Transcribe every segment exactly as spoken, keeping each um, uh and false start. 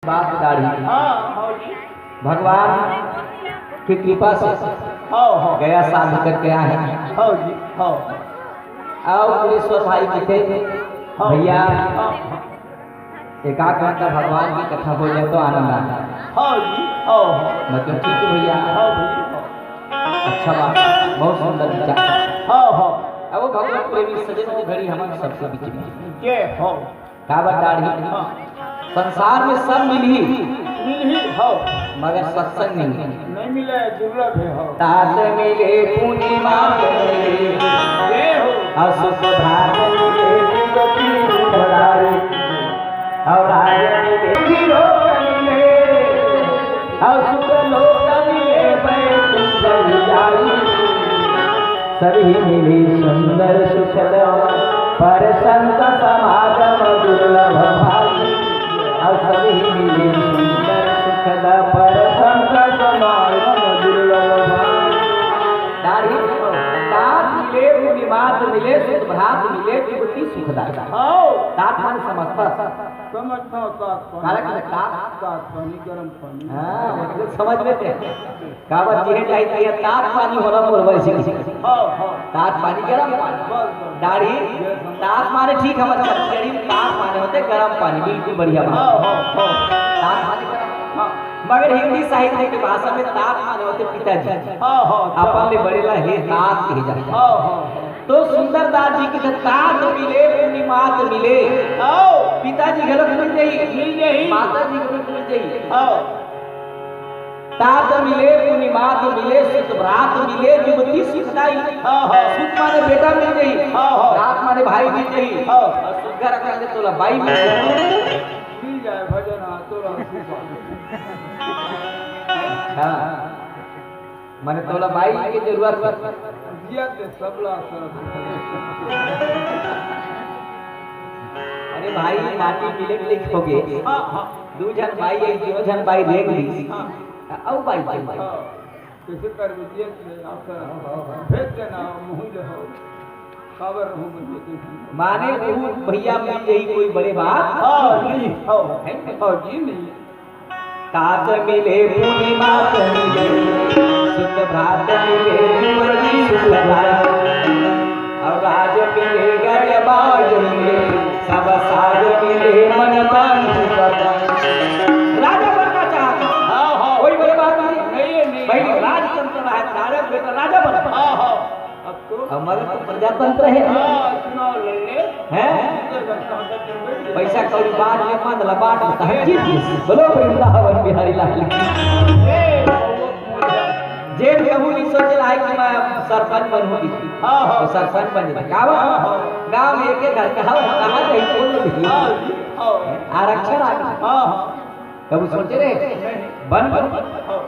बात दाढ़ी। हाँ, हाँ जी। भगवान की कृपा से हाँ, हाँ। गया साधु करके आए हैं। हाँ जी, हाँ। आओ पुरेश्वर भाई जी थे, हाँ। भैया, हाँ, हाँ। एकाध घंटा भगवान की कथा हो जाए तो आनंद आ जाए। हाँ जी, हाँ, हाँ। मतलब ठीक है भैया। हाँ भैया, हाँ। अच्छा बात, बहुत सुंदर विचार। हाँ, हाँ। अब वो भगवत प्रेमी सज्जनों, घड़ी हमन सबके बीच में। जय हो। काबर दाढ़ी? हाँ। संसार में सब मिलही, मिलही, हाँ। मगर सत्संग नहीं मिले। नहीं मिले, दुर्लभ है, हाँ। तात मिले पूर्णिमा मिले, जय हो। अशुद्ध भात मिले, दुर्गति दुखदाई। और राज मिले, वीरों मिले, और सुख लोक मिले, बैकुंठ जाई। सभी मिली सुंदर सुखद, पर संत समागम दुर्लभ भाई। और सभी मिली सुंदर सुखद, पर संत समागम दुर्लभ भाई। दाढ़ी, तात मिले, पूर्णिमात मिले, सुत भ्रात मिले, जुगति सुखदाई। आओ। तात माने समझता। समझता हूँ, तात पानी। काला के तात? तात पानी, गरम पानी। हाँ, मतलब समझ लेते हैं। काबर जिहे जाई तिहे तात पानी होला मोर बर जी। हाँ, हाँ। तात पानी, गरम पानी। बस, बस। दाढ़ी, तात माने ठीक हमर छत्तीसगढ़ी में तात माने होथे गरम पानी, बिल्कुल बढ़िया बात। हाँ, हाँ, हाँ। तात माने गरम, हाँ। मगर हिंदी साहित्य के भाषा में तात माने होथे पिताजी। हाँ, हाँ, हाँ। अपन ले बड़े ला हे तात कहे जाथे। हाँ, हाँ, हाँ। तो सुंदरदास जी के तात मिले, पूर्णिमात मिले। आओ। पिताजी घलोक मिल जाही। मिल जाही। माता जी घलोक मिल जाही। आओ। तात मिले, पूर्णिमात मिले, सुत भ्रात मिले, जुगति सुखदाई। हाँ, हाँ। सुत माने बेटा मिल जाही। हाँ, हाँ। भ्रात माने भाई मिल जाही। हाँ। और सुत घर रखा दे तोला बाई मिल जाही। मिल जाए भजन, हाँ, तोला सुख। हाँ। माने तोला बाई के जरूरत हे। जिया के सबला असर। अरे भाई, माटी मिले के लेके हो गे। हाँ, हाँ। दू झन बाई आई, दू झन बाई रेंग ली। हाँ। अउ बाई के बाई। हाँ। कैसे कर जिया के असर। भेज देना, मुँह ले हो। काबर हो मुझे। माने वो भैया मिल जाही कोई बड़े बात। हाँ, नहीं, हाँ। है? हाँ जी, नहीं। तात मिले पूर्णिमात मिले, सुत भ्रात मिले, जुगति सुखदाई। और राज मिले गजबाज मिले, सब साज मिले मन बंधु बताई। राजा बनना चाहता। हाँ, हाँ। कोई बड़ी बात नहीं। नहीं, नहीं। भाई, राजतंत्र है, राजा बेटा राजा बना। हाँ, हाँ। अब तो अब मगर तो प्रजातंत्र है। हाँ, चुनाव लड़ ले। हैं? पैसा कौड़ी बांट ले, मंद ला बांट ले, तहन जीत ले। बोलो वृंदावन बिहारी लाल की। ए, जेन कहूँ नहीं सोचे ला है कि मैं सरपंच बनूँ। हाँ, हाँ। तो सरपंच बन जाए। का बात? हाँ, हाँ। गाँव में एक एक घर का हो, कहाँ जाई, कौन नहीं? हाँ, हाँ। आरक्षण आ गया। हाँ, हाँ। कभी सोचे रहे? नहीं। बन, बन। हाँ।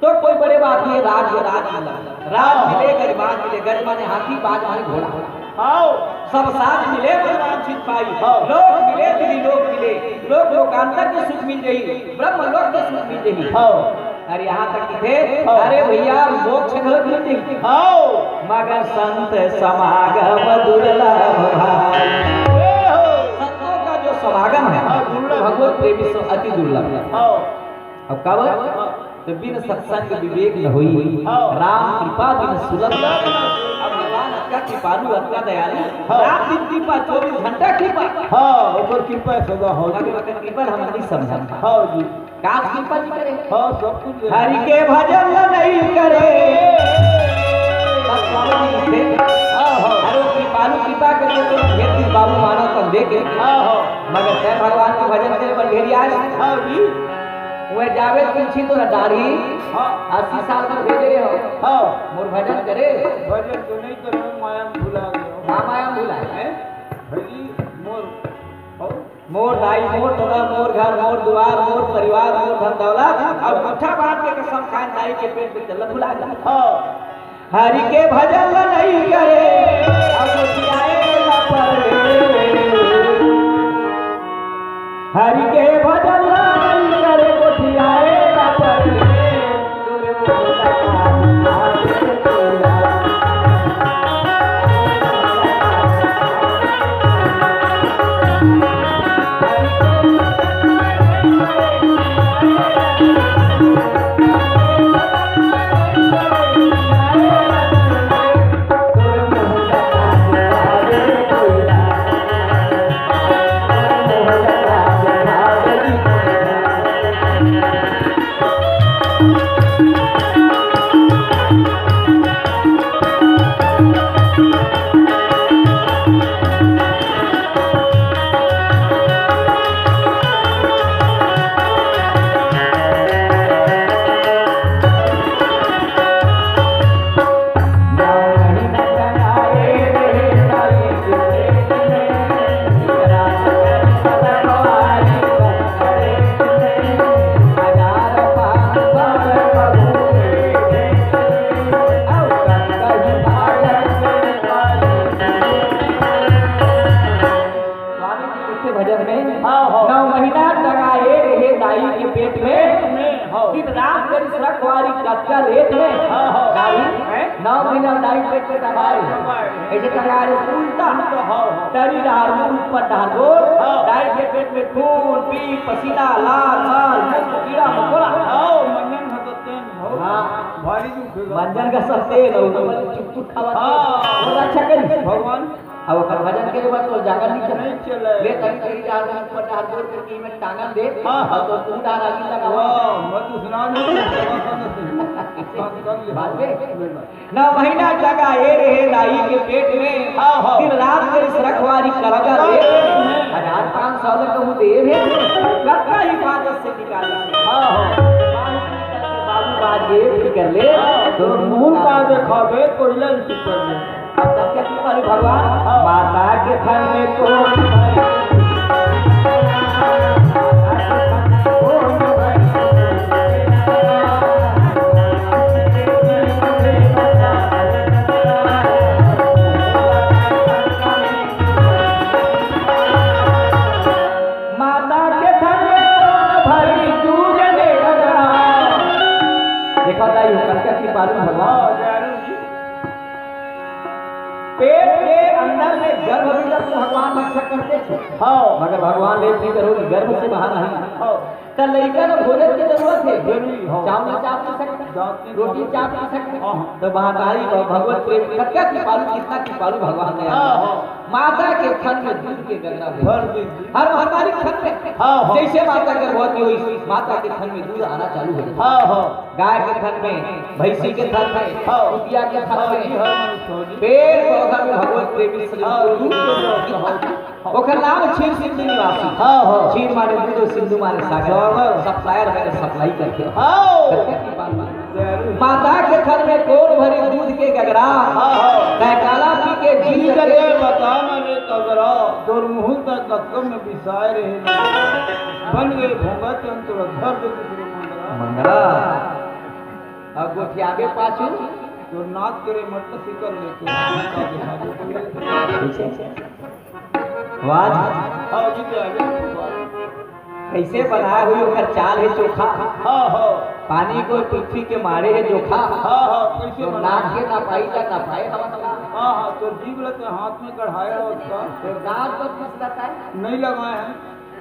तो कोई बड़े बात नहीं, राज, राज मिला। राज मिले, गजबाज मिले, गज माने हाथी, बाज माने घोड़ा। हाँ। सब साज मिले, बलवान छिपाई। हाँ। लोक मिले, दिव्य लोक मिले, लोक लोकांतर के सुख मिल जाई, ब्रह्म लोक के सुख मिल जाई। हाँ। अरे यहाँ तक कि थे, हाँ। अरे भैया, मोक्ष घलो मिल जाई। हाँ। मगर संत समागम दुर्लभ भाई। ए हो। संतों का जो समागम है, हाँ, दुर्लभ। भगवत प्रेमी से अति दुर्लभ है। हाँ। अब काबर? हाँ। तो बिन सत्संग विवेक न होई। हाँ। राम कृपा बिन सुलभ न होई। अब भगवान अतका कृपालु, अतका दयालु। हाँ। रात दिन कृपा, चौबीस घंटा कृपा। हाँ, ओकर कृपा सदा हो। मगर ओकर कृपा हम नहीं समझा। हाँ जी। का कृपा नहीं करे? हाँ, सब कुछ है। हरि के भजन नहीं करे। तब स्वामी जी थे। हाँ, हाँ। अरे वो कृपालु कृपा करके तो भेज दी बाबू मानव तन देके। हाँ, हाँ। मगर तै भगवान के भजन करे बंधेरिया। हाँ जी। वह जावे पूछी तो ना दाढ़ी। हाँ। अस्सी साल पर भेजे हो। हाँ। मोर भजन करे। भजन तो नहीं करे, माया में भुला गए। हाँ, माया में भुला गए। भाई जी, मोर, और? मोर दाई, मोर ददा, मोर घर, मोर दुआर, मोर परिवार, मोर धन दौलत, अब उठा बांध के कसम खाए दाई के पेट में चल भुला गए। हाँ। हरि के भजन ला नहीं करे, अब गोठियाए ला परदेस। हरि के भजन ला नहीं करे, गोठियाए ला परदेस। रखवारी कतका लेट में। हाँ, हाँ। दाई, हैं? नौ महीना दाई पेट में टंगाए। टंगाए। कैसे टंगाए रे? उल्टा। उल्टा, हाँ, हाँ। तरी डहार गोड़, ऊपर डहार गोड़। हाँ। दाई के पेट में खून, पी, पसीना, लाल, माल, मुंह, कीड़ा, मकोड़ा। हाँ, मंजन खा सकते हैं, हाँ। भारी दुख है। मंजन का सब तेल है, ऊपर चुप चुप खावा। हाँ। बहुत अच्छा करी। भगवान। अब ओकर भजन करे बर तो जांगर नहीं चले। नहीं चले। ले तनी तेरी डहार गोड़, ऊपर डहार गोड़ करके में टांगन दे। हाँ, हाँ। और तो तू डहार आगे लगा। वाह, मैं तो सुना नहीं, बात कर ले। बात में? नहीं, बात। नौ महीना जगा ए रहे दाई के पेट में। हाँ, हाँ। दिन रात करिस रखवारी करगा रे। हाँ। हजार पाँच सौ ले कहूँ दे रे। कतका हिफाजत से निकालिस। हाँ, हाँ। बाबू बात ये फिकर ले। हाँ, तो मुंह का देखावे, कोई लंच कर ले। अब तब क्या किपालू भगवान? हाँ। माता के थन में कोन भरी? माता के थन में कोन भरी दूध ले गगरा। देखा दाई हो, कतका किपालू भगवान। हाँ, जरूर जी। पेट के अंदर में गर्भ भी जब भगवान रक्षा करते थे। हाँ। मगर भगवान ले फिकर होगी, गर्भ से बाहर आई। हाँ। त लइका ल भोजन के जरूरत हे। जरूरी, हाँ। चावल चाप नहीं सकता, चाप नहीं रोटी सकता। चाप नहीं सकता। हाँ, हाँ। तो महतारी भ-, भगवत प्रेम कतका किपालू, कितना किपालू भगवान दया। हाँ, हाँ। माता के थन में दूध के गगरा भर भर दी। दी। हर महतारी के थन में। हाँ, हाँ। जैसे माता गर्भवती हुई, माता के थन में दूध आना चालू हो गया। हाँ, हाँ। गाय के थन में, भैंसी के थन में, हाँ। कुतिया के थन हाँ, में, जी, हाँ, हाँ, जी। पेड़ पौधा में भगवत प्रेमी श्री हाँ, गुरु जी, हाँ, हाँ। ओकर नाम क्षीर सिंधु निवासी। हाँ, हाँ। क्षीर माने दूध और सिंधु माने सागर। सागर। सप्लायर माने सप्लाई करके। हाँ। करके की बात माने। जरूर। माता के थन में कोन भरी दूध के गगरा। हाँ, हाँ। तैं काला पी के जी जी जगे जगे। बता मने कगरा। तोर मुंह तक कम बिसाए रहे। बन गए भोंगा चंद तोरा धर दे दूसरे मंगरा। मंगरा। अब गोठियाबे पाछू। तो नाच करे मत तो फिकर लेके। कैसे? वाह जी। हाँ, जी, जी, आगे। कैसे बनाए हुई ओकर चाल हे चोखा। हाँ, हाँ। पानी को पृथ्वी के मारे हे जोखा। हाँ, हाँ, कैसे तो बनाए? नाक के नपाई का नपाए हवा का। हाँ, हाँ, तो जीभ ल तो हाथ में गढ़ाया हो उसका। तो दांत तो किस लगाए? नहीं लगाए हैं।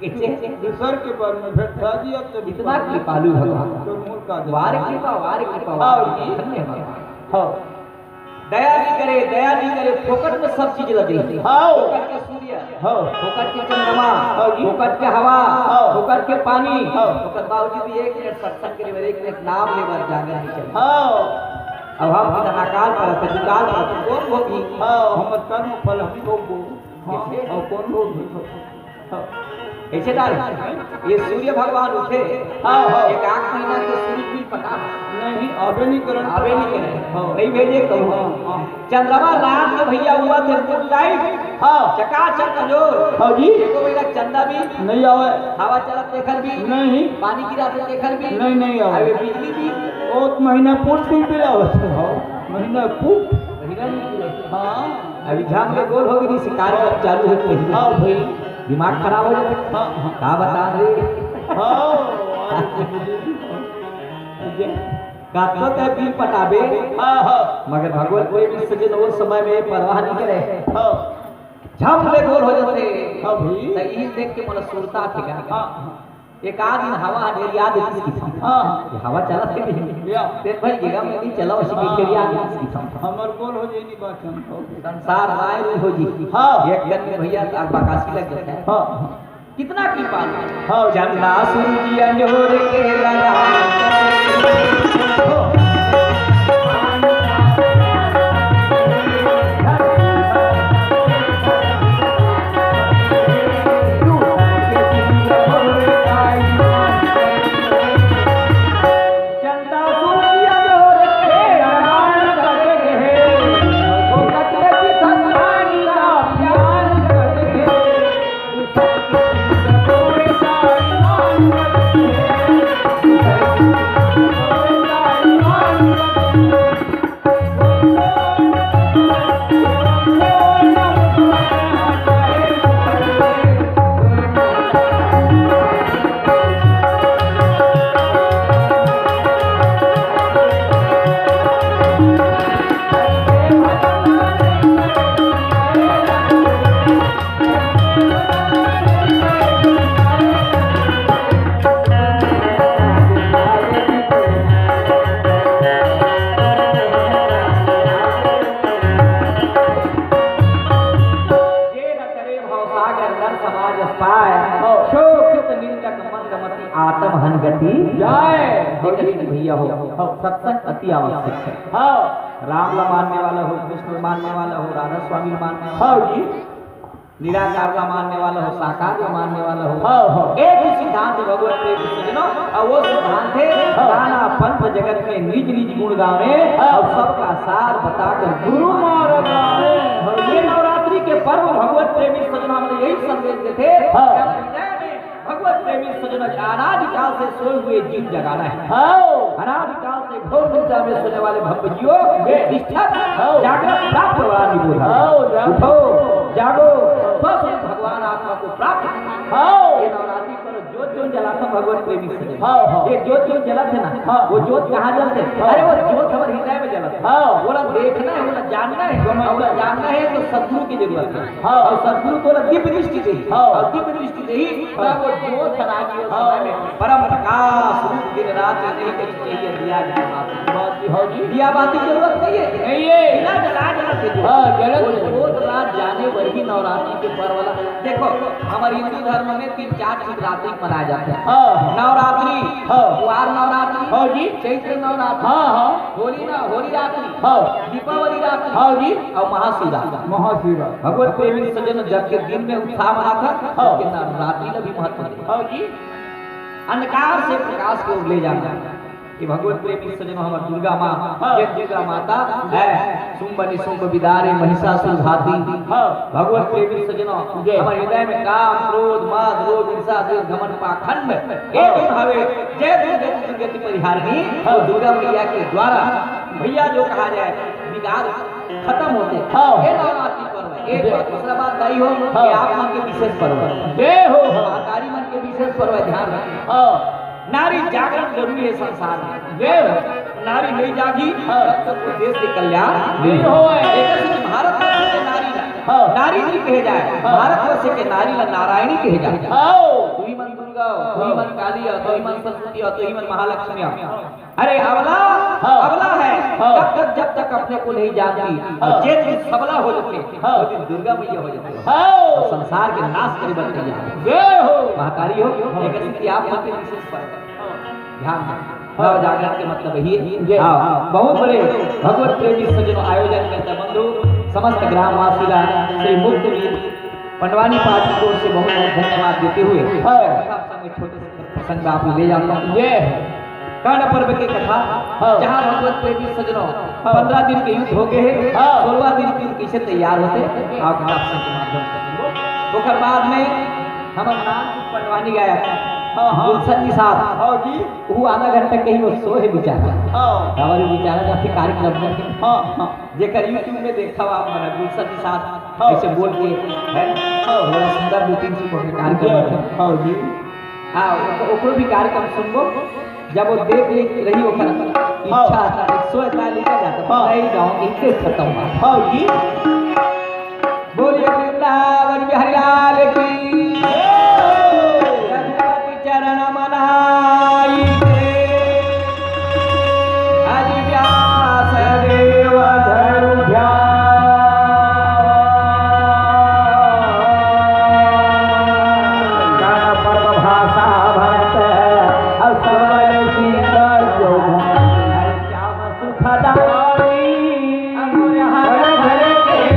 कैसे? दूसर के पर में भेंटा दिया तो इतना कृपालु भगवान। तो मूल का वार कृपा, वार कृपा, हाँ, वार जी। कृपा। धन्यवाद। हाँ। दया भी करे, दया भी करे, फोकट में सब चीज लगे। हाँ। फोकट के सूर्य, हाँ। फोकट के चंद्रमा, हाँ जी। फोकट के हवा, हाँ। फोकट के पानी, हाँ। ओकर बावजूद भी एक मिनट सत्संग करे बर, एक मिनट नाम ले बर जाने नहीं चाहिए। हाँ। अब हम इतना काल पर, दुकाल पर, कौन भोगी? हाँ, हमर कर्म फल हम भोगबो। हाँ, कैसे? और कौन भोगी? हाँ। कैसे डाल? ये सूर्य भगवान उठे, हाँ, हाँ। एक आध महीना के सूरज भी पटा। नहीं, आबे नहीं करन। आबे नहीं करन। हाँ। नहीं भेजे कहूँ। हाँ, हाँ। चंद्रमा रात में भैया हुआ थे full light। हाँ। चकाचक अंजोर। हाँ जी। एको बेरा चंदा भी। नहीं आवे। हवा चलत देखल भी। नहीं। पानी गिरा थे देखल भी। नहीं, नहीं आवे। अबे बिजली भी। ओ महीना पूर्ति भी आवे थे। हाँ। महीना पूर्ति। महीना भी पूर्ति। हाँ। अभी झाम के गोल हो गई, शिकार अब चालू हो गई। हाँ भाई। दिमाग खराब हो जाता। हाँ, हाँ। का बता रे? हाँ, आज तो मुझे भी, हाँ। कतको तय बिल पटाबे। हाँ, हाँ। मगर भगवत प्रेमी सज्जन वो समय में परवाह नहीं करे। हाँ। झम ले गोल हो जाते। हाँ भाई। त इही देख के मन सुरता थे का? हाँ, हाँ। एक आध दिन हवा हडेरिया देतिस किथम। हाँ, हाँ। ये हवा चलत हे नहीं। या। तेन भाई गेगा में नहीं चला, उसी के हाँ। खेरिया देतिस किथम। हमर गोल हो जाई नहीं बात हम। संसार राय नहीं हो जी। हाँ। एक कन में भैया तार बकासी लग जाता है। हाँ। कितना कृपा। हाँ। चंदा सूरज अंजोर के लगा। आत्म हन गति जाए। देखत हन भैया हो, हाँ। सत्संग अति आवश्यक है। हाँ। राम ला मानने वाला हो, कृष्ण ला मानने वाला हो, राधा स्वामी ला मानने वाला हो, हाँ जी। निराकार ला मानने वाला हो, साकार ला मानने वाला हो, हाँ, हाँ। एक ही सिद्धांत भगवत प्रेमी सज्जनों, और वो सिद्धांत है, हाँ। नाना पंथ जगत में निज निज गुण गावे, हाँ। और सबका सार बताकर गुरु मार्ग गावे। ये नवरात्रि के पर्व भगवत प्रेमी सज्जनों, हमने यही संदेश देते, हाँ। कि हमारे हृदय में भगवत प्रेमी सज्जन, अनादिकाल से सोए हुए जीव जगाना है। हाँ। अनादिकाल से घोर निद्रा में सोने वाले भंग जीवों को निष्ठा, हाँ। जागृत प्राप्त वरान विभो धाम। हाँ, जागृत। उठो, जागो, स्व स्वरूप भगवान आत्मा को प्राप्त करो। हाँ। ये नवरात्रि पर ज्योत जो जलाता भगवत प्रेमी सज्जन। हाँ, हाँ। ये ज्योत जो जलाते ना, हाँ। वो ज्योत कहाँ जलते? हाँ। अरे, वो ज्योत हमारे हृदय में जलता है। हाँ। बोला देखना है, बोला जानना है, समझना है। बोला जानना है तो सदगुरु की जरूरत है। हाँ। और सदगुरु को ना दीप दृष्टि दे। हाँ। और दीप दृष्टि दे ही, हाँ। तब वो जो थरागी हो हाँ। समय में परम प्रकाश रूप दिन रात नहीं कहीं चाहिए दिया जला बाती। हाँ जी। दिया बाती की जरूरत नहीं है। नहीं है। बिना जला जला दे दो। हाँ, जला वो दे। जो रात जाने वही नवरात्रि के पर्व वाला। देखो, हमारे हिंदू धर्म में तीन चार चीज रात्रि मनाए जाते हैं। हाँ। नवरात्रि, हाँ। कुआर नवरात्रि, हाँ जी। चैत्र नवरात्रि, हाँ, हाँ। होली ना, होली रात्रि, हाँ। दीपावली रात्रि, हाँ जी। और महाशिवरात्रि। महाशिवरात्रि। भगवत प्रेमी सज्जन जग के दिन में उत्साह मनाता, हाँ। लेकिन रात्रि ला भी महत्व दे। हाँ जी। अंधकार से प्रकाश की ओर ले जाना। कि भगवत प्रेमी सज्जन हमर दुर्गा माँ, हाँ। ये दुर्गा माता है, शुंभ निशुंभ विदारे महिषासुर घाती। हाँ। भगवत प्रेमी सज्जन जय। हमर हृदय में काम, क्रोध, माद, रोग, ईर्षा, द्वेष, घमंड, पाखंड, ये हाँ। गुण हवे, जय दुर्गति दुर्गति परिहारिणी, हाँ। वो दुर्गा मैया के द्वारा भैया जो कहा जाए, विकार खत्म होते। हाँ। ये नवरात्रि पर्व है। एक जय। बात, दूसरा बात, दाई हो, हाँ। ये आप मन के विशेष पर्व है। जय हो। महतारी मन के विशेष पर्व है, ध्यान रखें। हाँ। नारी जागरण जरूरी है संसार में। जय हो। नारी नहीं जागी, हाँ। तब तक वो देश के कल्याण नहीं होय। एक ऐसे भारतवर्ष के नारी ला हाँ। नारी नहीं कहे जाए, हाँ। भारतवर्ष के नारी ला नारायणी कहे जाए। हाँ। तुही मन दुर्गा हो, तुही हाँ। मन काली हो, तुही मन सरस्वती हो, तुही मन महालक्ष्मी हो। अरे अबला, हाँ। अबला है, हाँ। तब तक जब तक अपने को नहीं जानती, हाँ। और जे दिन सबला हो जाते, हाँ। वो दिन दुर्गा मैया हो जाती है। हाँ। और संसार के नाश करे बर तैयार है। जय हो। महतारी हो, हाँ। एक ऐसी कि आप मन के विशेष पर ध्यान दें। हाँ। नव जागरण के मतलब यही है। जय। हाँ, बहुत बड़े भगवत प्रेमी सज्जनों आयोजन करता बंधु, समस्त ग्रामवासी ला श्री मुक्तवीर पंडवानी पार्टी की ओर से बहुत बहुत धन्यवाद देते हुए हाँ। आप संग छोटे से प्रसंग आप ले जाता हूँ। जय हो। कर्ण पर्व की कथा, हाँ। जहाँ भगवत प्रेमी सज्जनों हाँ। पंद्रह दिन के युद्ध हो गए हैं, हाँ। सोलवा दिन के युद्ध कैसे तैयार होते हैं, आप प्रसंग के माध्यम से। ओकर बाद में हम नाम पंडवानी गाया था, हाँ, हाँ। गुलशन निषाद। हाँ जी। वो आधा घंटा कहीं वो सोए बेचारा। हाँ। हमारे बेचारा जाते कार्यक्रम में। हाँ, हाँ। जेकर YouTube में देखा हुआ आप मन गुलशन निषाद हाँ। ऐसे बोल के, है? हाँ। बड़ा सुंदर दो तीन चीज कार्यक्रम है। हाँ जी। हाँ, ओक-, ओकरो भी कार्यक्रम सुनबो। जब वो देख ले रही ओकर हाँ। इच्छा था, एक सौ इकतालीस का जाता, हाँ। नहीं गाँव इनके खत्म हुआ। हाँ जी। बोलिए वृंदावन बिहारी लाल की। रघुपति चरण मनाई के। हरि व्यास देव धरु ध्यान। गण पर्व भाषा भक्त असल की जो श्याम सुखदारी। अंगुर हर घर के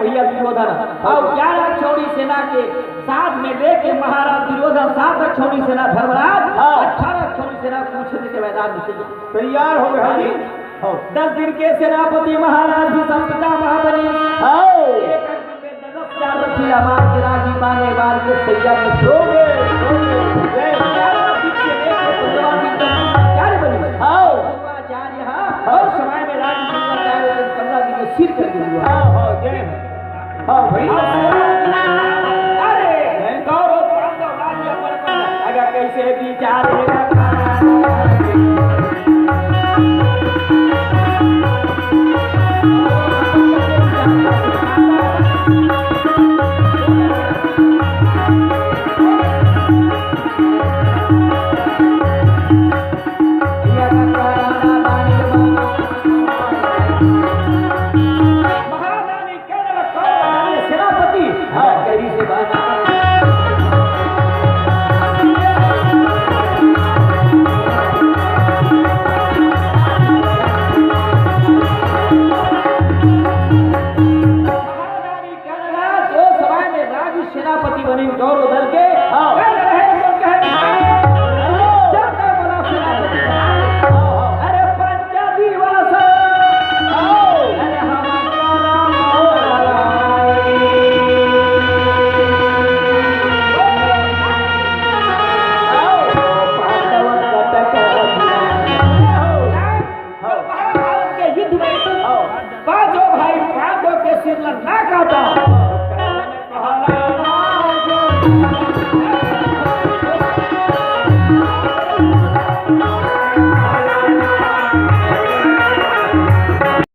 भैया दुर्योधन, अउ ग्यारह छौड़ी सेना के साथ में लेके महाराज दुर्योधन, सात छौड़ी सेना धर्मराज, हाँ। अठारह छौड़ी सेना कुरुक्षेत्र के मैदान में तैयार। तैयार हो गए हैं जी। हाँ। दस दिन के सेनापति महाराज भीष्म पितामह बने। हाँ। एक एक दिन में दस हजार रथी रामायण के रागी बाने बार के सैया में सो गए, सो गए। जय। ग्यारह दिन से लेके पन्द्रह दिन तक आचार्य बने। हाँ। आचार्य, हाँ, और समय में राज द्रोणाचार्य को पन्द्रह दिन में सिर कर दिया। हाँ, हाँ, जय हो। हाँ, भाई। अरे, कौरव पांडव राज्य पर अगर कैसे विचार है। महारानी सेनापति, हाँ। करी से बना। महारानी कनक, ओ समय में राजू सेनापति बने गौरव दल के। हाँ। कह रहे हैं, कह रहे हैं। जब तक बोला सेनापति। हाँ, हाँ। अरे पंच दिवस। हाँ। अरे हमारा महाभारत के युद्ध में पांचों भाई पांचों के सिर ला ना काटा।